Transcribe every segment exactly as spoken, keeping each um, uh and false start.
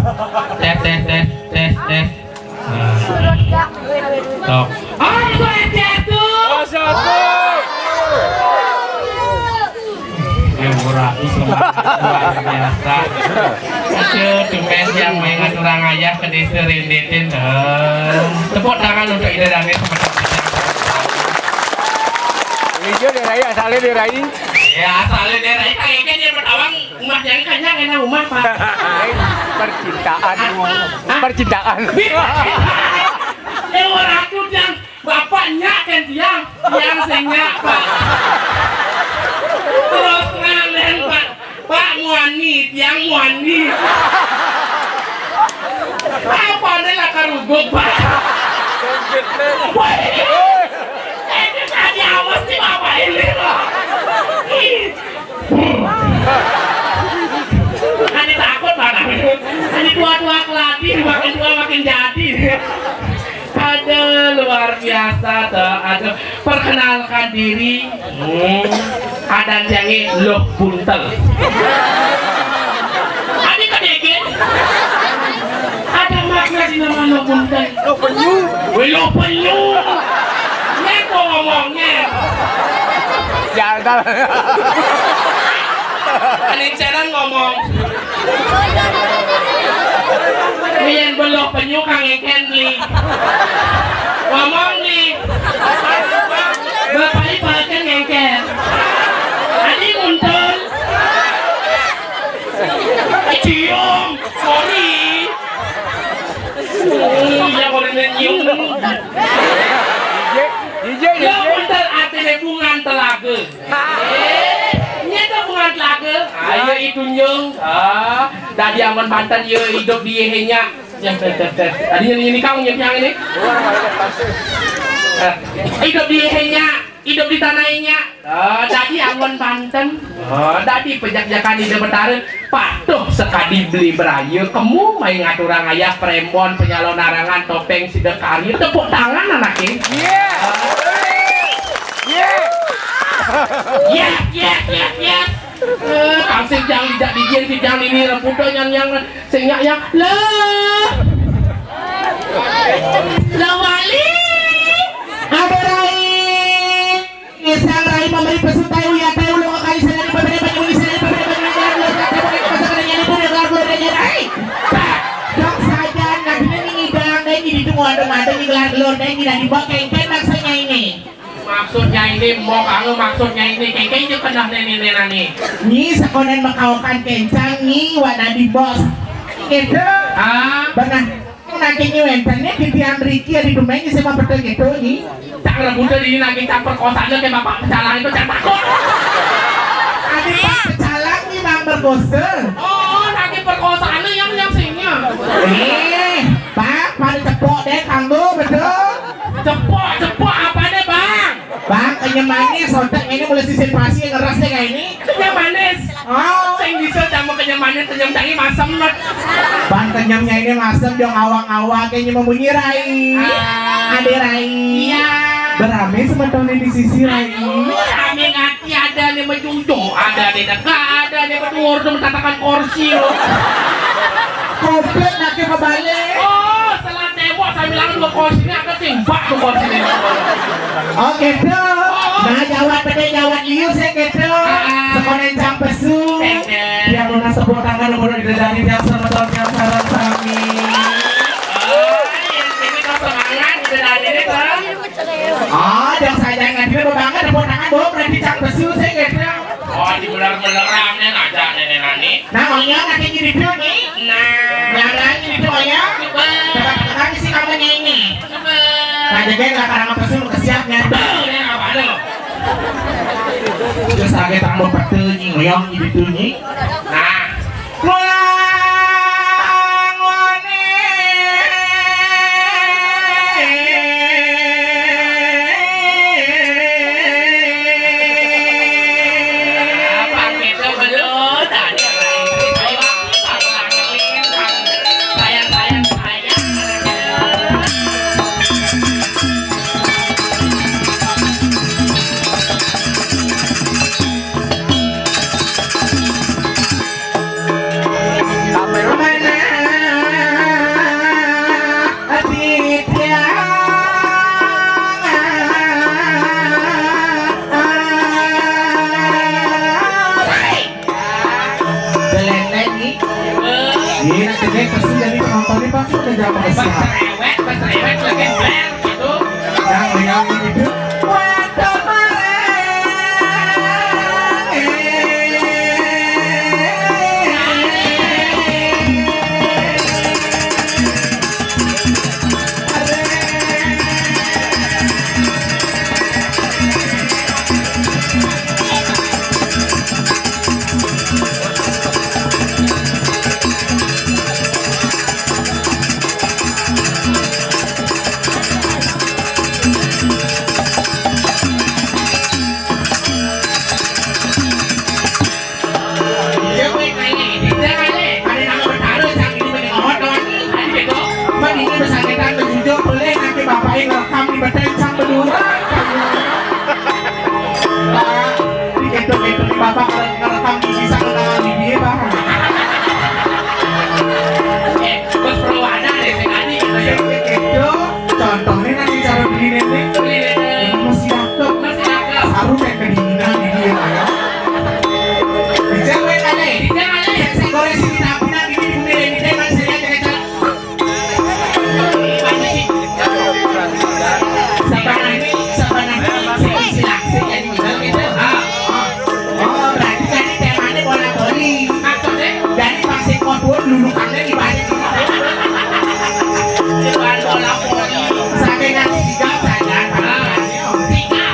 Tes, tes, tes, tes, tes. Nah. Tok. Om Swastiastu. Swastiastu. Ya, murah. Luar biasa. Aduh, tumben yang main ngaturang ayah ke desa Rinditin. Eh, tepuk tangan untuk Ida Dani. Ini dia, dia Rai, asalnya dia Rai. Ya, asalnya dia Rai, kagak dia bertawang. Rumah yang kanyang enak rumah, Pak. Percintaan. Hah? Percintaan. Dewa Ratu yang bapaknya kan tiang, tiang sing nyak, Pak. Terus nganen, Pak. Pak muani, tiang muani. Apa nih lah karuguk, Pak? Wah, ini tadi awas nih Bapak ini, Pak. Ih. Ani takut mana? Ani tua-tua keladi, makin tua makin jadi. Ada luar biasa tuh. Aduh, perkenalkan diri. Hmm. Ada yang Loh Buntel. Ani kedeket. Ada makna di nama Loh Buntel. Loh penyu. Wih, Loh penyu. Nyeko ngomongnya. Jangan. Kelincaran ngomong. Mien beloh penyu kang ngeken beli. Ngomong nih. Bapak ibu kan ngeken. Tadi muncul. Cium. Sorry. Iya, kalau nyium. Ije, ije, ya, ije. Bener, artinya bungan telaga. Nya tuh bungan telaga. Ayo itu nyung. Ah, tadi aman banten ya hidup di yehenya. Yang tes tes tes. Tadi yang ini kamu yang ini. Ah, hidup di yehenya. Hidup di tanah inya. Ah, tadi amun banten. Ah, tadi pejakjakan Ida Betara patuh sekadi beli beraya kemu mai ngaturang ayah prembon penyalon arangan topeng sida karya tepuk tangan anake. Yes, yes, yes, yes. Eh, kang sing jang dijak dijin sing jang ini rampuda nyan yang sing nyak yang. Lah. Lah wali. Ada rai. Sang rai pameri pesu tai uya tai ulo ngakali sanani pameri panjung sanani pameri panjung gelar gelar kata pameri kata kata nyani pun gelar gelar nyani ai. Dok saja nadine ni ngidang dai ni ditu ngadu ngadu ni gelar gelar dai ni dadi bok kengken maksudnya ini. Maksudnya ini bok anu maksudnya ini kengken je kenah nene nenani. Ni sekonen makaokan kencang ni wak dadi bos. Gitu. Ah. Benah. Nangke nyi wenten nih titian Riki ya di dumeng sih mah betul gitu nih. Cak rebuta di nangke cak perkosaan ke bapak pecalang itu cak takut. Tadi pak pecalang nih bang berkosa. Oh, nangke perkosaan yang yang singnya. Eh, bang pada cepok deh kanggo betul. Cepok cepok apa deh bang? Bang kenyemane sotek ini mulai sisi pasi yang ngeras deh kayak ini. Kenyemane. Oh. Sing bisa jamu kenyamanan kenyam tangi masem, Mat. Ban kenyamnya ini masem dong awang-awang kayaknya membunyi rai. Ah. Ade rai. Iya. Berame semetonnya di sisi rai. Aduh, rame ngati ada nih mencucuk, ada nih deka, ada nih berdua tuh menatakan kursi lo. Komplit nake kebalik. Oh, setelah tembok saya bilang dua kursi ini ada timbak tuh kursi ini. Oke, tuh. Nah, jawab pede, jawab liu sih gitu. Sekolah yang pesu. Yang lunas tepuk tangan nomor dari yang semeton yang sarang sami. Oh, yang ini kau semangat gitu dari ini tuh. Oh, dong saya jangan dia banget tepuk tangan dong berarti cang pesu sih gitu. Oh, di benar-benar rame aja nenek nani. Nah, maunya nanti jadi dulu nih. Nah. Yang lain jadi dulu ya. Coba. Coba tekan si kamunya ini. Nah, jadi nggak karena pesu kesiapnya. Tuh, ini apa tuh? Terus lagi tambah petunyi, ngoyong gitu nih. Nah. Wah, ngone. Apa gitu belum? Tadi Ini nak cengeng pasti jadi penontonnya, Pak, sudah jam pas siap. Cerewet, pas cerewet, lagi bler, gitu. Yang lihat itu. Iya, weh, kayaknya ini dah, kali. Ada nama bertaruh, cang, ini banyak orang, kawan. Tadi bego. Cuman ini bersangkutan menjujur, boleh nanti bapaknya ngerekam di bedeng, cang, berdua. Pak, di ketuk-ketuk, di bapak ngerekam, di bisa ngerekam di dia, Pak. Eh, bos perlu ada deh, tadi gitu ya. Ketuk-ketuk, contohnya nanti cara beli nenek. Beli nenek. Masih cakep. Masih cakep. Saru kayak kedinginan gitu ya, Pak, ya. Dijang, weh, kali. Dijang, kali. Saya goreng sini, tapi nanti di bumi ini, deh, masih ada kecap. Sabanah, sabanah, sila, sila, jadi gitu. Ah. Oh, berarti tadi temanya bola voli. Maksudnya? Jadi pasti kodun lulukannya di balik. Di balik bola voli. Sampai nanti tiga saja. Ah. Tiga.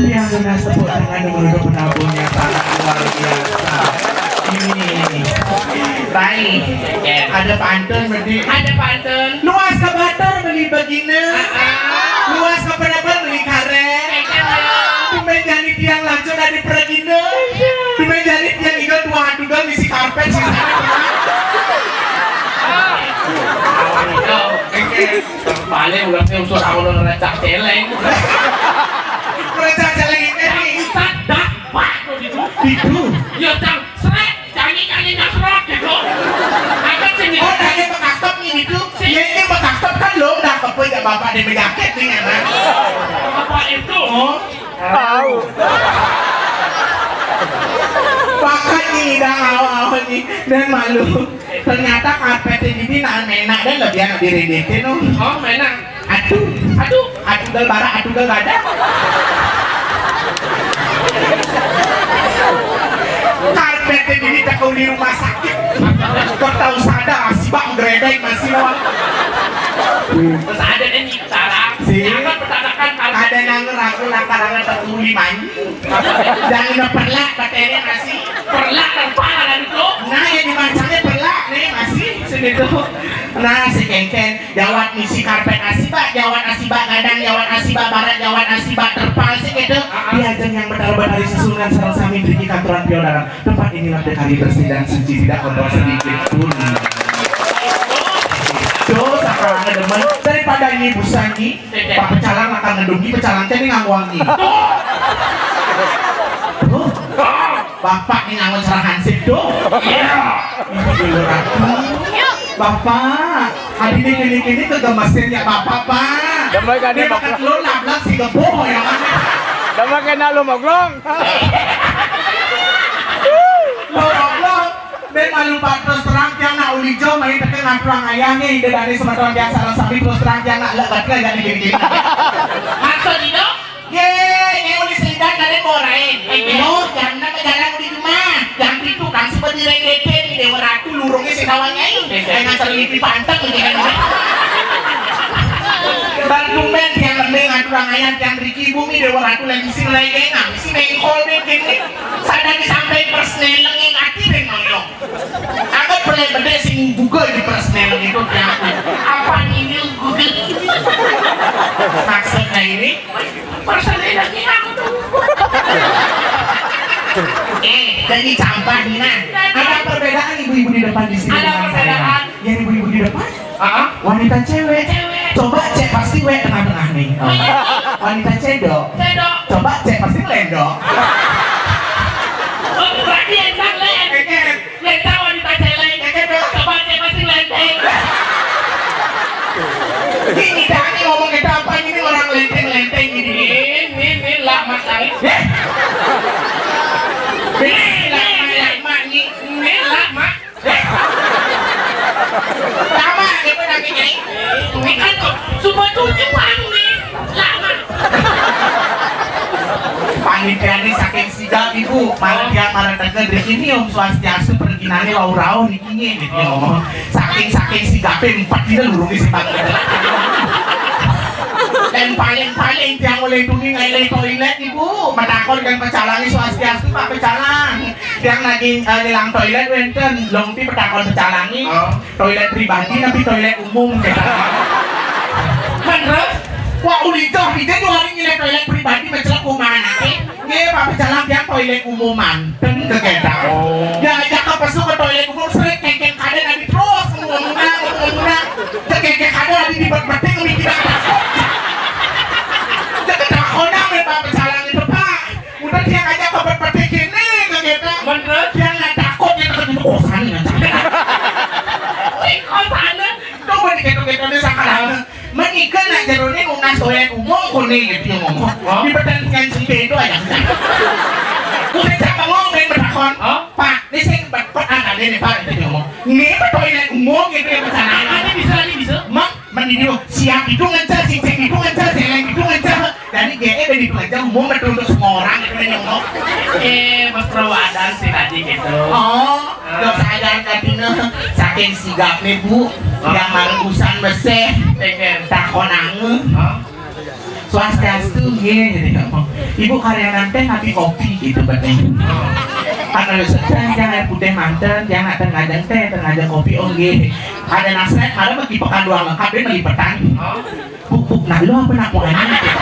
Yang kena tepuk tangan dulu untuk penabuhnya, sangat luar biasa. Ini, ini. Rai, ada pantun berarti. Ada pantun. Luas ke batur beli begina. Ah, ah. Luas ke penepan beli karét. Tumben jani tiang lancur dari peregina. Tumben jani tiang igal dua hantu gal misi karpét sisanya. Paling udah usul aku udah ngerecak celeng. Ngerecak celeng ini nih. Sadak, Pak, kok gitu? Gitu. Ya, Cang, srek, nyanyi, nyanyi, nyasrot, gitu. Apa sih, gitu? Oh, nanya pekakep nih, gitu. Si- Ya, ini pekakep kan lo, udah kepoy gak bapak dia berjaket nih, ya, kan? Apa itu? Oh. Tahu. Pakat nih, dah awal-awal nih, dan malu. Ternyata karpét ini nah ménak dan lebih anak diredete no. Oh, ménak. Aduh, aduh, aduh gal barak, aduh gal badak. Karpét ini tak kau di rumah sakit. Kau tahu sadar, asibak geredek masih mau. Terus ada nih cara. Si. Jangan bertatakan karpét. Ada nang ragu nang karangan tertuli manyi. Jangan perlak, katanya masih. Perlak dan parah dan itu. Nah, yang dibancangnya perlak nih, masih segitu. Nah, si Kengkeng, jawat misi karpét asibak, jawat asibak gadang, jawat asibak barak, jawat asibak terpal, sih gitu. Ah, ah. Diajeng yang benar-benar susunan sareng sami mriki katuran piodaran. Tempat inilah dekari bersih dan suci, tidak kotor sedikit pun. Tuh, sekarang demen daripada nyi busan nyi. Pak pecalang akan ngedungi, pecalang téh nganggo wangi. Tuh, Bapak nih nganggo cara hansip tuh. Iya. Ini dulu, Ratu. Bapak, adi nih kini-kini kegemesin ya Bapak, Pak. Damai kadi. Dia makan telur, lablak si geboh ya kan. Damai kena lu moglong. Lo moglong. Ben malu, Pak, terus terang tiang nak uli jo, mai teke ngaturang ayah ni, ide dari semeton tiang sareng sami, terus terang tiang nak lek batin jadi gini-gini. Maksud itu? Ye, ye uli selidan dari borain. Lo, jangan nak jalan di rumah. Yang itu kan semua direndete di Dewa Ratu, lurungnya si kawannya ini. Kayak ngacar lipi panteng gitu kan. Bar tumben tiang lembeng ngaturang ayah, tiang riki bumi Dewa Ratu lagi si lagi ngam, si mengkol ben kene. Sadar disampai persneleng yang ati ben ngoyong. Aku pernah beda sing juga di persnel gitu ya. Apa ini juga? Maksudnya ini persnel ini aku tuh. Eh, jadi campah, Nina. Ada perbedaan ibu-ibu di depan di sini? Ada perbedaan. Yang ibu-ibu di depan? Ah? Wanita cewek. Cewek. Coba cek pasti wek tengah-tengah nih. Oh. Wanita cedok. Cedok. Coba cek pasti lendok. Oh, berarti yang tak lain. Yang tahu wanita cewek. Coba cek pasti lenteng. Ini tadi ngomong kita apa ini orang lenteng-lenteng ini? Ini, ini lah, Mas Ari. Ya? Ini lah, Mak, ini, ini lah, Mak. Sama, dia pun lagi nyai. Ini kan kok, semua tujuh orang nih. Lah, Mak. Panitia ini saking sigap, Ibu. Malah dia malah tekan di sini, Om Swastiastu, perginane wau rauh niki nggih, gitu. Saking-saking sigape empat dina lurunge si Bang. Dan paling-paling tiang oleh tuni ngele toilet, Ibu. Matakon kan pecalangi, Swastiastu, Pak, pecalang. Tiang lagi, eh, ngilang toilet wenten, long ti petakon pecalangi. Oh. Toilet pribadi tapi toilet umum, gitu. Kan, terus? Wah, uli toh, ide dua hari ngilang toilet pribadi, mencelak kumahan ate. Nggih, Pak, pecalang tiang toilet umuman. Dan kegedak. Oh. Diajak ke pesu ke toilet umum, sering kengkeng kada, nabi terus, ngomong-ngomong, ngomong-ngomong. Kengkeng kada, nabi di bet-beting, mikir apa? Dia kedakonang, ya, Pak, pecalang itu, Pak. Udah dia ngajak ke bet-beting ini, kegedak. Men, terus? Dia nggak takut, dia takut itu kosan, nggak takut. Wih, kosan. Coba diketok-ketok, dia sakal. Menika nak jerone nunas oleh umum kone gitu ya ngomong. Hah? Di pertandingan sing beda aja. Udah cak ngomong main bertakon. Hah? Pak, ini sing bet-bet anak ini, Pak, gitu ya ngomong. Ini betul ini umum gitu ya pesanan. Ini bisa, ini bisa. Mak, mending siap itu ngejar, cincin itu ngejar, celeng itu ngejar. Jadi G E ben itu aja umum betul untuk semua orang gitu ya ngomong. Eh, mas perawadan sih tadi gitu. Oh. Dok sadar katina saking sigapne, Bu, yang marebusan beseh, takonange. Swastiastu, nggih, gitu ya. Ibu karyanan teh tapi kopi gitu, betul. Kan ada sedang, yang air putih manten, yang nak tengah teh, tengah kopi, oh, nggih. Ada nasret, ada bagi pekan dua lengkap, dia melipetan. Pupuk nak lo apa nak muanya gitu.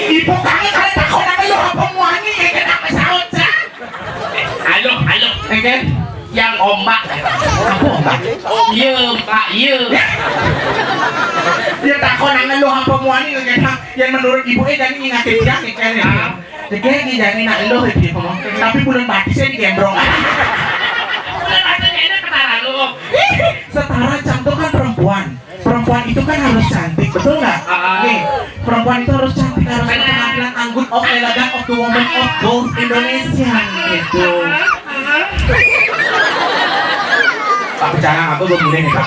Ibu kangen kalau takon nak lo apa muanya ya kena pesawat, Cak. Halo, halo. Oke. Yang ombak. Apa ombak? Iya, Pak, iya. Ya takon nak lo apa muanya ya kena. Yang menurut ibu eh jadi ngingatin dia nih kan ya. Oke, ini jadi nak lo gitu. Tapi bulan batisnya digembrong. Bulan batisnya enak ketara lo. Setara cantik kan perempuan. Perempuan itu kan harus cantik, betul nggak? Ah. Nih, perempuan itu harus cantik, harus berpenampilan anggun of elegant of the woman of both Indonesia gitu. Pak, bicara apa gue mulai nih, Pak?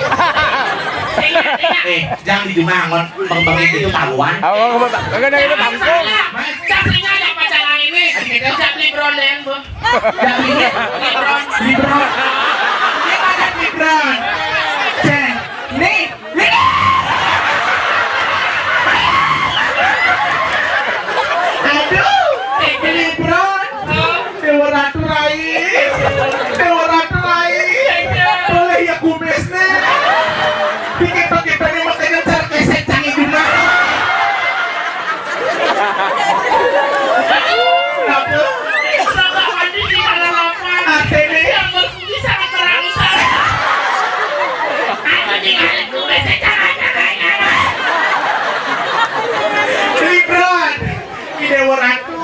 Eh, jangan di rumah ngon bengong itu taruhan. Apa, apa, apa? Kagak ada itu tampung. Mas, cak singa yang pacaran ini. Cak beli brolen, Bu. Yang ini Libron. Libron. Ini mana Libron? Cek. Nih. Nih. Aduh. Libron. Dewa Ratu Rai. Dewa Ratu Rai. Boleh ya kumis nih. Dikit-dikit tadi makanya cara kesek canggih guna. Kenapa? Ate nih. Libron, ini Dewa Ratu.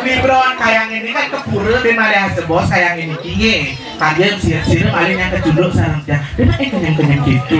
Libron, kayak ini kan kepura di Maria Sebos, kayak ini tinggi. Kaget sih, sih paling yang kejuluk sarang dia. Dia mah, eh, kenyang-kenyang gitu.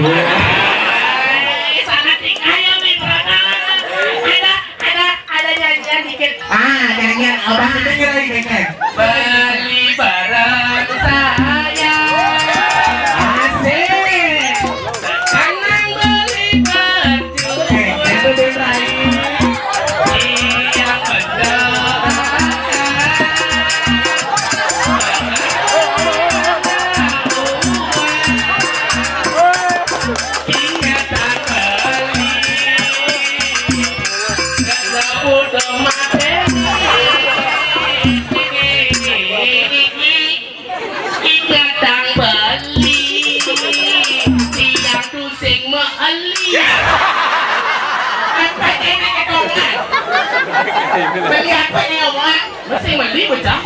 Pecah.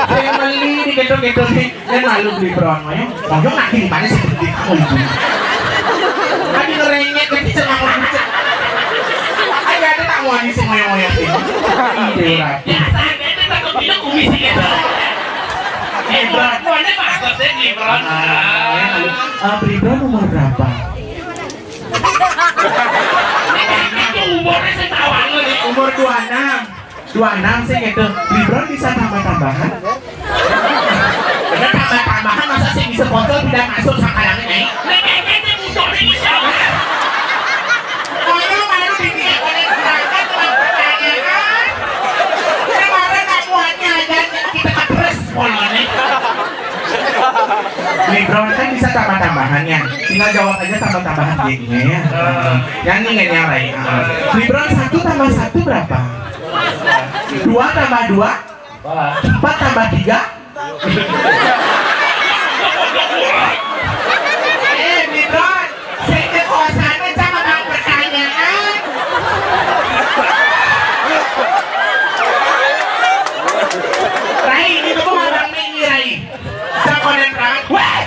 Saya beli di gedung-gedung nih. Dan lalu beli beron, ngoyong. Ngoyong nak di mana sih beli kamu itu? Tadi ngerenyet, kan, celang. Ada, ada tak mau di semua yang ngoyong ini. Ide, Rat. Biasa aja, itu takut bilang kumis gitu. Hebat. Pokoknya bagus deh, beli beron. Ah, ya, lalu, ah, beli beron umur berapa? Ini umurnya saya tahu, anu, nih. Umur dua enam. Dua enam sih gitu. Beli beron bisa tambah-tambahan. Bener tambah-tambahan, masa sih bisa bocor tidak masuk sekarang ini? Nah, kayak gitu, bocor ini siapa? Mana, mana di dia, boleh berangkat, kenapa tanya, kan? Kemarin tak muatnya aja, kita terus polone. Beli beron kan bisa tambah-tambahannya. Tinggal jawab aja tambah-tambahan jadinya ya. Yang ini nggak nyalai. Ah. Beli beron satu tambah satu berapa? Dua tambah dua? Empat tambah tiga? Eh, beli beron. Saya ke kosannya sama bang pertanyaan. Rai, ini tuh abang Meni, Rai. Jagoan banget. Weh!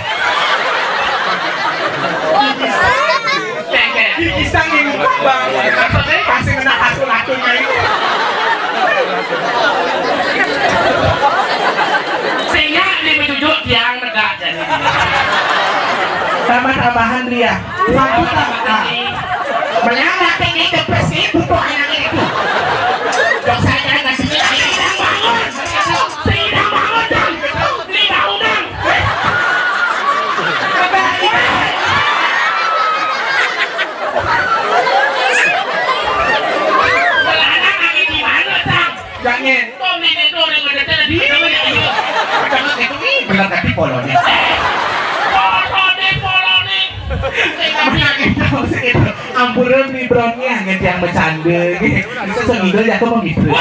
Gigi sang ini, Bang. Maksudnya? Pasti kena hatul-hatulnya itu. Sehingga dia mencucuk tiang negak jadi. Tambah-tambahan dia. Satu tambah. Menyala tinggi ke pes itu tuh anak itu. Dok saya nggak sini, ayo, bangun. Tidak bangun, Bang. Tidak, Bang. Melarang angin di mana, Bang? Jangan. Kok ini tuh orang udah tadi, namanya ayo. Jangan itu, ih, bener tadi polone. Polone, polone. Ampun, beli beronnya nggak yang bercanda. Bisa seminggu ya aku mau gitu. Lagi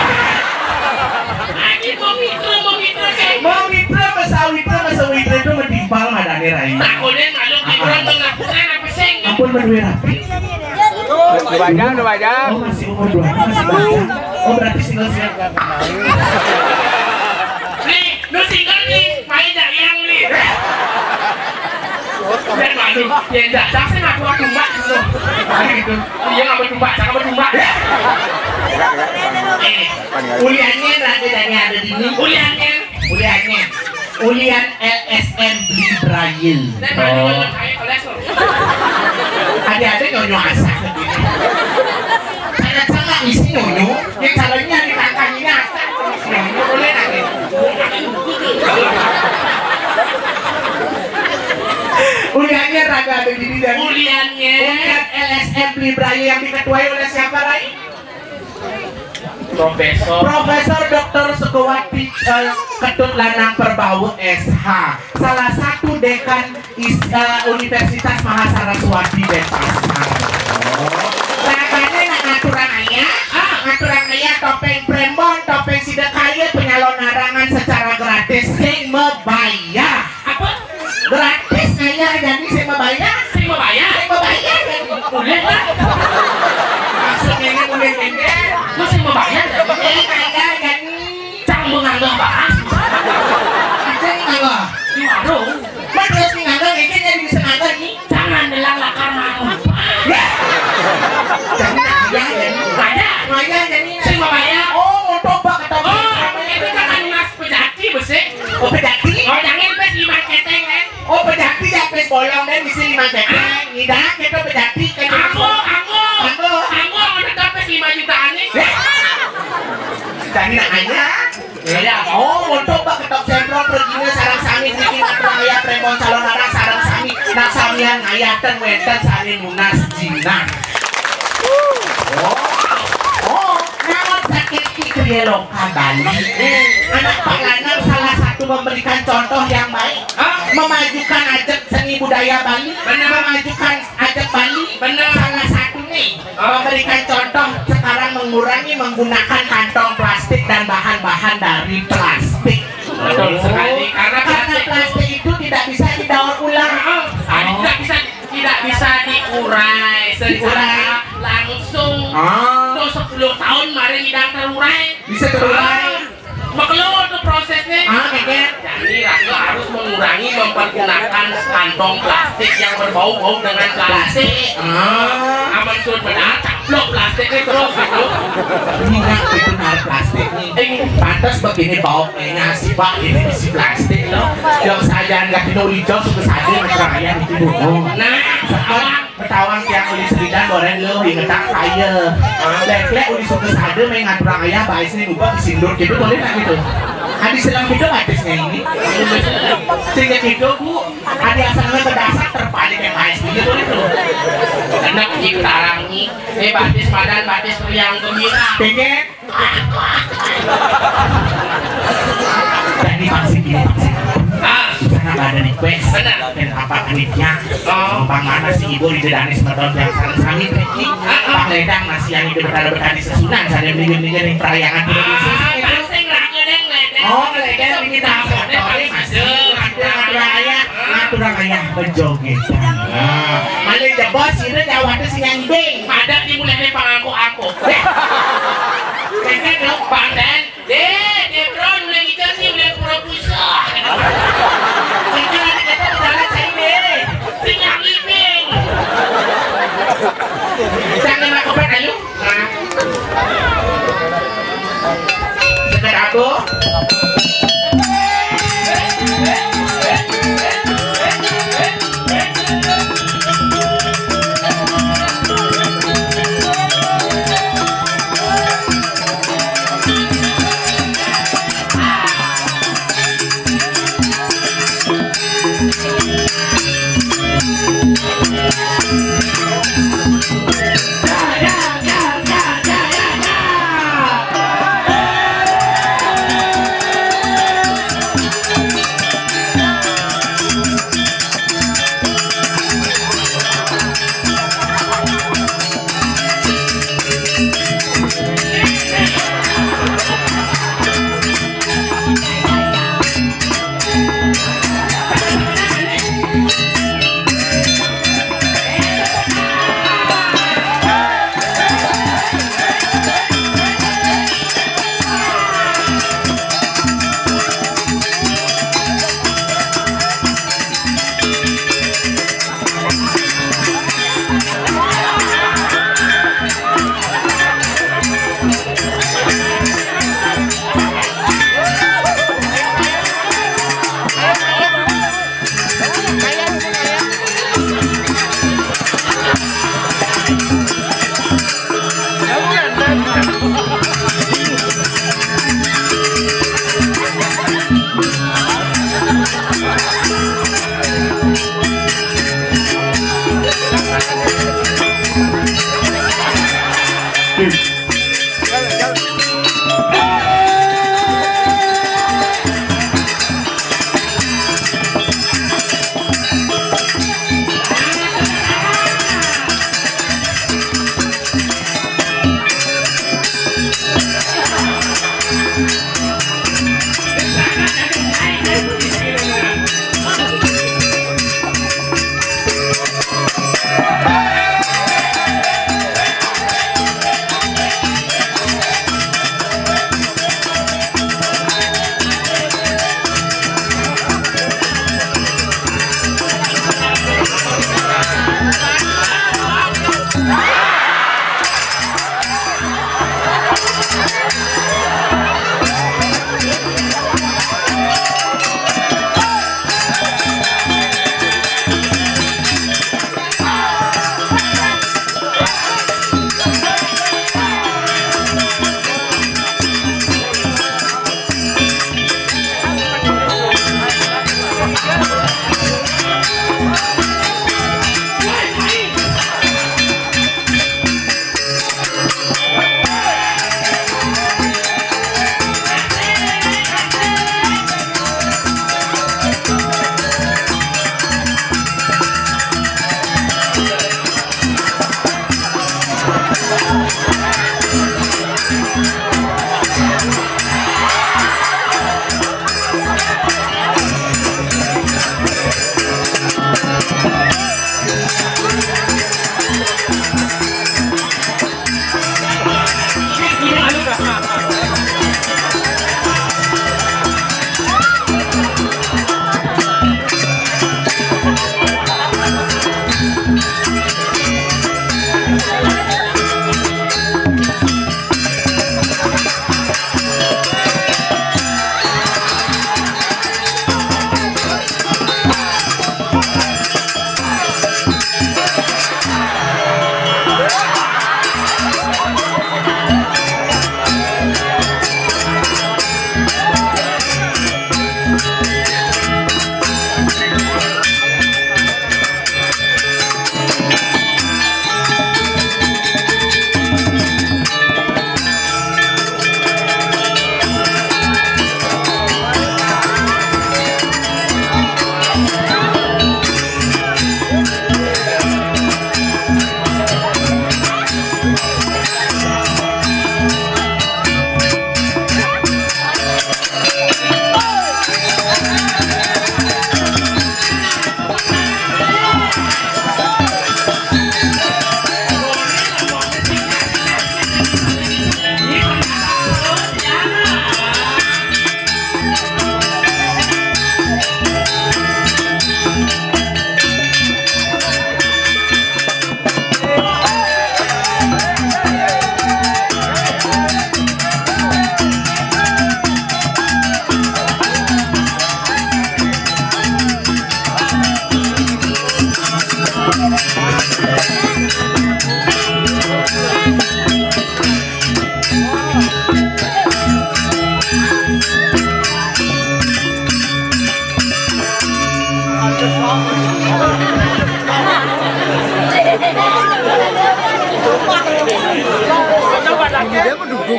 mau mitra, mau mitra, kayak mau mitra, mau sawitra, mau sawitra itu mentimpal madane, Rai. Takonin malu, mitra, tengah bulan apa sih? Ampun, berdua rapi. Dua jam, dua jam. Oh, masih umur dua, masih dua jam. Oh, berarti single, single. Nih, lu single nih, main jayang nih. Dan malu, ya, enggak, saya ngaku aku mbak gitu. Hari gitu. Iya, ngaku mbak, saya ngaku mbak. Eh, uliannya ada, ada di sini. Uliannya. Uliannya. Ulian L S M Bli Braille. Nek bali nyonyo kae keles lho. Ada-ada nyonyo asah. Cara sama isi nyonyo, ya caranya di kangkang ini asah. Nyonyo boleh lagi. Uliannya raga ada di bidang. Uliannya. Ulian L S M Bli Braille yang diketuai oleh siapa, Rai? Profesor. Profesor Doktor Sukawati, eh, Ketut Lanang Perbawa, S H, salah satu dekan is-, eh, Universitas Mahasaraswati Denpasar. Makanya nak ngaturang ayah, ah, ngaturang ayah topeng prembon, topeng sidakaya, penyalon narangan secara gratis, sing mabayar. Apa? Gratis ngayah jani sing mabayar. Sing mabayar? Sing mabayar jani. Boleh lah. Maksudnya kan boleh kan? Lu sing mabayar jani? Eh, ngayah jani. Cang menganggap bahas. Kita ni ngayah. Di warung. Mak terus ni ngayah, ini jadi bisa ngayah ni. Jangan bilang lakar mau. Ya. Jani nak ngayah jani. Ngayah. Ngayah jani. Sing mabayar. Oh, mau tobat kata. Oh, itu kan anu mas pejati besik. Oh, pejati? Oh, jangan pes lima keteng, eh. Oh, pejati ya, pes bolong dan isi lima keteng. Tidak, kita pejati kan. Anggo, anggo. Anggo. Anggo, anggo, anggo, pes lima jutaan nih. Eh? Tadi nak nanya. Ya, oh, untuk Pak Ketok Semprong, perginya sarang sami, niki ngatur ayah, premon calon anak, sarang sami, nak samian ayah, ten weten, sami nunas, jinak. Oh, oh, naon sakit ki kriya loka Bali. Anak Pak Lanang salah satu memberikan contoh yang baik. Hah? Memajukan ajak seni budaya Bali, benar, memajukan ajak Bali. Benar. Salah satu nih, ah, memberikan contoh sekarang mengurangi menggunakan kantong plastik dan bahan-bahan dari plastik. Betul sekali, karena karena plastik plastik itu tidak bisa didaur ulang. Ah, tidak bisa, tidak bisa diurai secara diurai langsung. Ah. Tuh sepuluh tahun kemarin tidak terurai. Bisa terurai. Ah. Makelo tuh prosesnya. Ah, keke. Jadi, Rangga harus mengurangi mempergunakan kantong plastik yang berbau-bau dengan plastik. Plastik. Ah. Aman sudah benar, caplok plastiknya terus gitu. Ini nggak itu, narik plastik nih. Eh. Pantas begini bau kayaknya si Pak ini isi plastik loh. Yang saya nggak tahu hijau suka saja macam ayam itu. Oh. Nah, apa? Ketawang tiang uli seridan, boleh lu ingetan saya. Lek-lek uli suka sade main ngaturang ayah, baik sini lupa disindur gitu, boleh nggak gitu? Adi selang gitu batisnya ini. Sehingga gitu, Bu, adi asal namanya berdasar terbalik yang baik sini, boleh tuh. Enak di tarang nih. Eh, batis padan, batis riang gembira. Pikir. Jadi Pak Siki, Pak Siki. Ah. Sana ada request. Benar. Dan apa panitia? Oh. Bang mana si ibu di Danis betul yang saling sami Riki. Ah, ah. Pak Ledang masih yang itu berada berada di sesunan, saya mendingan mendingan yang perayangan tidak bisa. Ah, pasti ngerangnya deh, Ledang. Oh, Ledang ini tak apa. Ini Pak Siki. Ngaturang ayah, ngaturang ayah berjoget. Nah, malah jebos itu jawabnya si yang ding. Ada di mulai pangangko-angko. Kayaknya dong, Bang Den. Deh, dia bro, mulai kita sih mulai pura pusat. Itu nanti kita udah cari deh. Sing yang iping. Jangan lakukan ayo. Nah. Sekedar aku.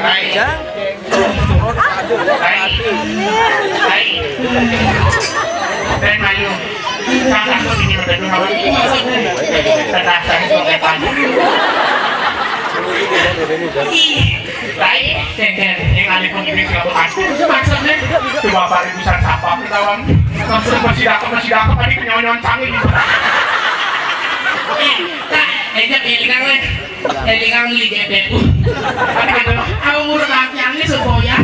Hai. Hai. Hai. Hai. Malu. Kakak tuh ini udah dua kali. Kata saya pakai baju. Ih, tai, cengker. Yang ada pun ini juga bukan. Maksudnya, coba bari bisa sapa ketahuan. Langsung masih dakep, masih dakep, tadi nyawa-nyawa canggih gitu. Eh, Kak, aja piringan, weh. Élingan li G P U. Kan gitu. Aku ngurus latihannya supaya.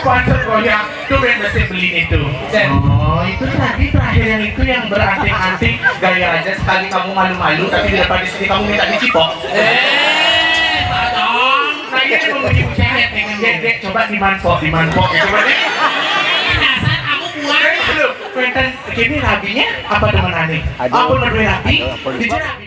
Pantes goyang. Tuh yang mesti beli itu. Oh, itu tadi terakhir yang itu yang beranting-anting. Gaya aja sekali kamu malu-malu, tapi di depan di sini kamu minta dicipok. Eh, Pak Tong. Nah, ini mau beli buku. Dek, dek, coba dimanpok, dimanpok. Coba deh. Dasar kamu kuat. Ini dulu. Wénten gini rabinya apa teman aneh? Aduh. Apa menurut rabi? Aduh, apa lupa? Dijerabi.